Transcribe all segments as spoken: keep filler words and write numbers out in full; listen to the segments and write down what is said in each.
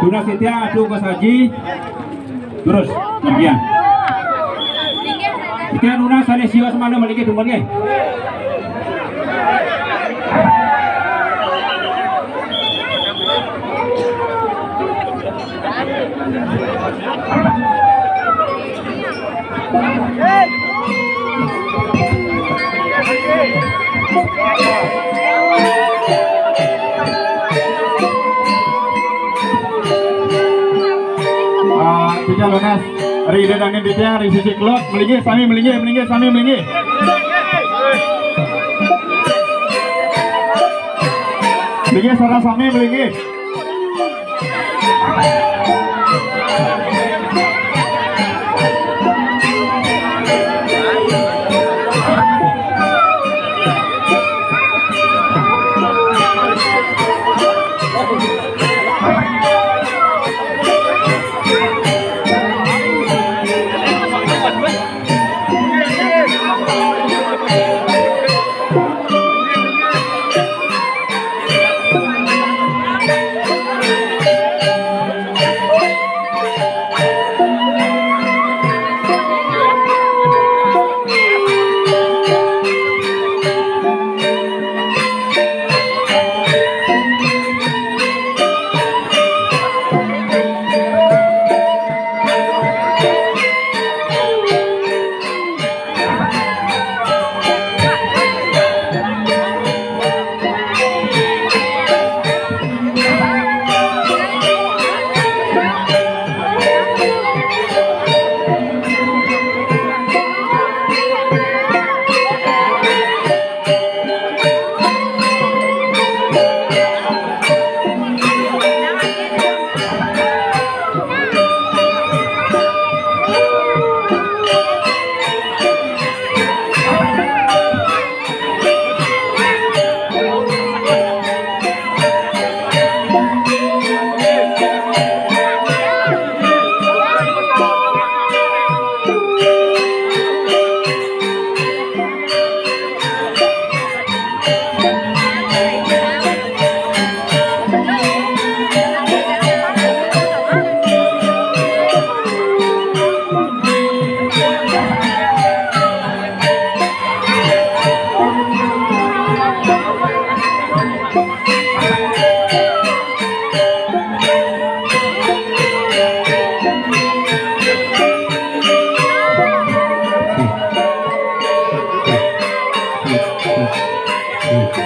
Tunas Setia, Tugas Haji. Terus, kemudian. Setia Tunas, Saleh Siwa, semana balik ke, tunggu lagi. Ah, tiga lunas. Ri ida dangin tiga, ri sisi kelot, melinggih sami, melinggih, melinggih sami, melinggih. Melinggih sareng sami, melinggih.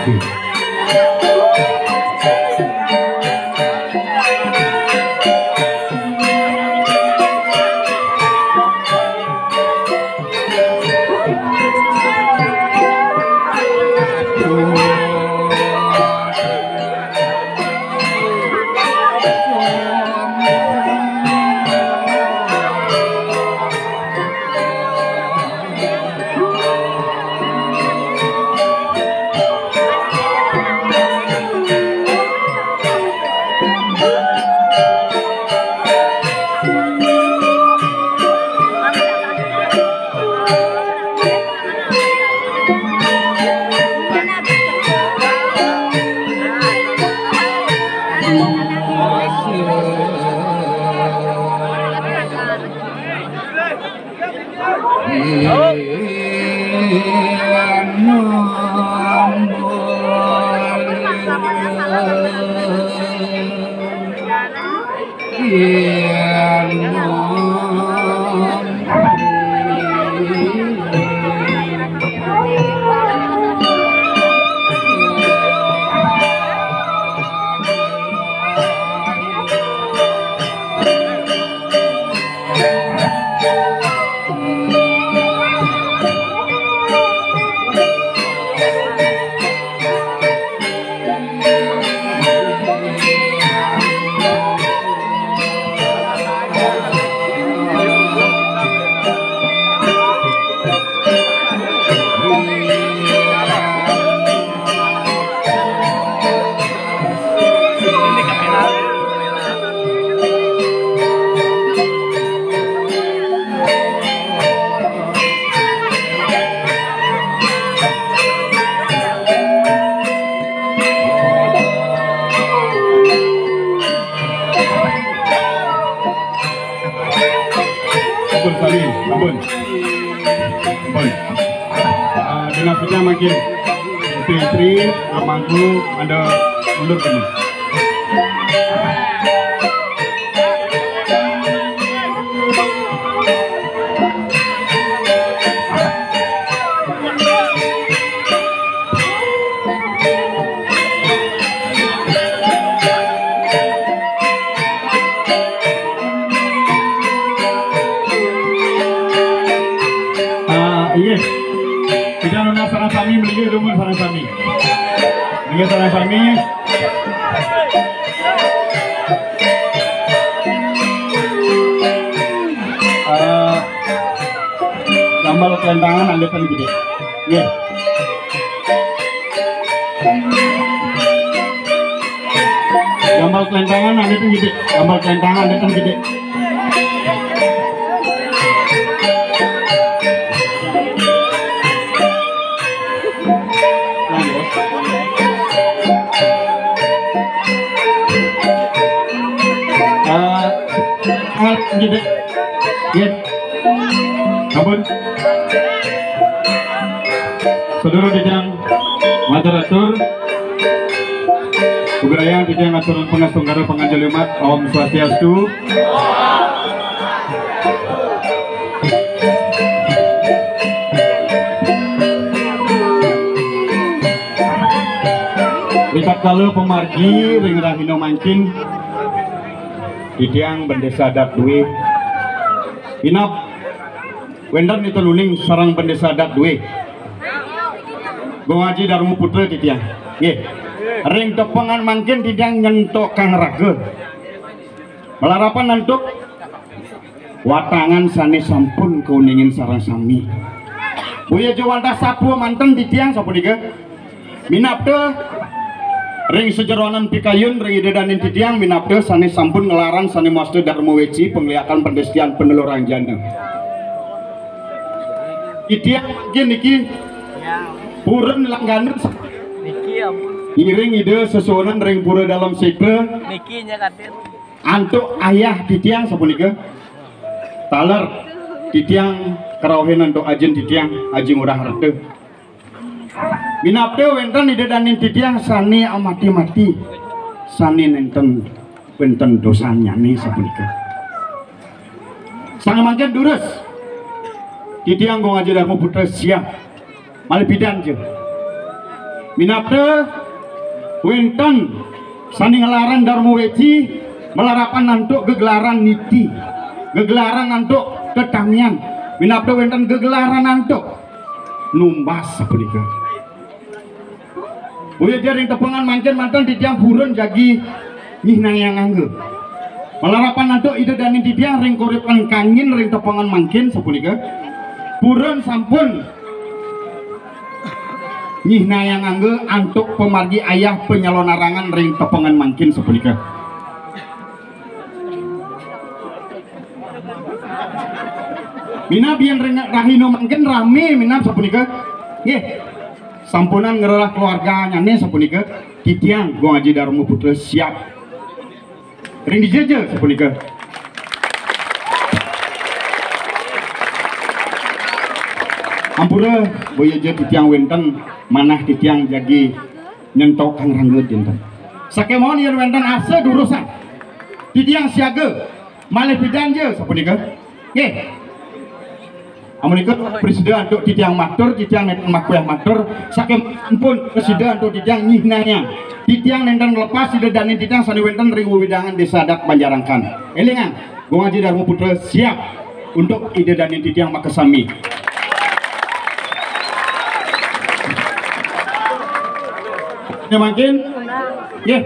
Ampun, Sami, ampun. Ampun. Ah, dengan sudah makin istri-istri, amangku, anda mundur kene. Ah, iya. Kita nuna sareng sami, mriki dumun sareng sami. Mriki sareng sami. Eh, gambar kelentangan, andeten gedé. Nggih. Gambar kelentangan, andeten gedé. Gambar kelentangan, andeten gedé. Ah, ah, gedé. Nggih. Ampun. Sedulur titiang matur atur. Beberayang titiang atur pangastungkara panganjali umat. Om Swastiastu. Ritatkala pamargi ring rahina mangkin, titiang bendesa adat dué. Inap wénten nika nuning sareng bendesa adat dué. Gung Aji Darma Putra titiang. Nggih. Ring tepengan mangkin titiang nyentokang raga. Malarapan antuk watangan sané sampun kauningin sareng sami. Boya ja wantah satua manten titiang sapunika. Minabda ring sajeroning pikayun ring Ida Dané titiang, minabda sané sampun nglarang sané mawasta Darma Weci, pangliakan, pendestian, panelur anjana. Titiang mangkin niki purun langgana niki, ampun. Ngiring Ida sesuunan ring Pura Dalem Sétra. Niki nya kadir. Antuk ayah titiang sapunika. Taler titiang karauhin antuk ajin titiang, Aji Ngurah Harta. Minabda wénten Ida Dané titiang sané amati-mati, sané nénten wénten dosanyané sapunika. Sang mangkin durus. Titiang Gung Aji Darma Putra siap. Malih pidan ja. Minabda wénten sané nglaran Darma Weci, malarapan antuk gegelaran niti, gegelaran antuk tetamian. Minabda wénten gegelaran antuk numbas sapunika. Boya ja ring tepengan mangkin manten titiang purun jagi nyihnayang angga. Malarapan antuk Ida dané titiang ring koridor kangin ring tepengan mangkin sapunika. Purun sampun nyihnayang angga antuk pamargi ayah panyalonarangan ring tepengan mangkin sapunika. Minab yén ring rahina mangkin ramé minab sapunika. Nggih. Sampunang ngrereh keluarganyané sapunika. Titiang Gung Aji Darma Putra siap. Ring dija ja sapunika. Ampura, boya ja titiang wénten manah titiang jagi nyentok kang rangga dinten. Sakémaon yén wénten arsa durusang. Titiang siaga malih pidan ja sapunika. Nggih. Amunika prasida antuk titiang matur, titiang nénten makuéh matur, saking pun prasida antuk titiang nyihnayang. Titiang nénten nglepas Ida dané titiang sané wénten ring wewidangan Désa Adat Banjarangkan. Élingang, Gung Aji Darma Putra siap antuk Ida dané titiang makasami. Nya mangkin, nggih.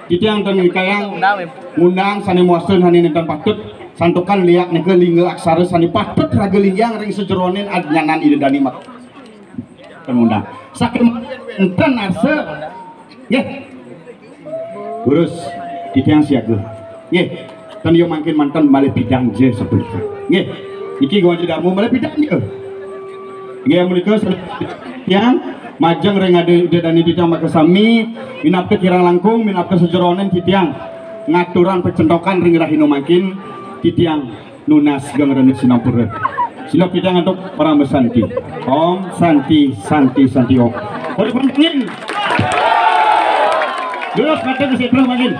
Titiang ten ngikayang ngundang sané mawasta sané nénten patut, santukan liak nika lingga aksara sané patut raga linggiang ring sajeroning adnyanan Ida dané mak-, ten ngundang. Saking wénten arsa, nggih. Durus, titiang siaga. Nggih. Ten ya mangkin manten malih pidan ja sapunika. Nggih. Niki Gung Aji Darma malih pidan ja. Nggih, menika tiang majeng ring Ida dané titiang makasami, minabda kirang langkung, minabda sajeroning titiang ngaturang pacentokan ring rahina mangkin, titiang nunas geng rena sinampura. Sila titiang antuk parama santi. Om Santi, Santi, Santi Om. Boleh pantengin. Durus mata ke sebelah mangkin.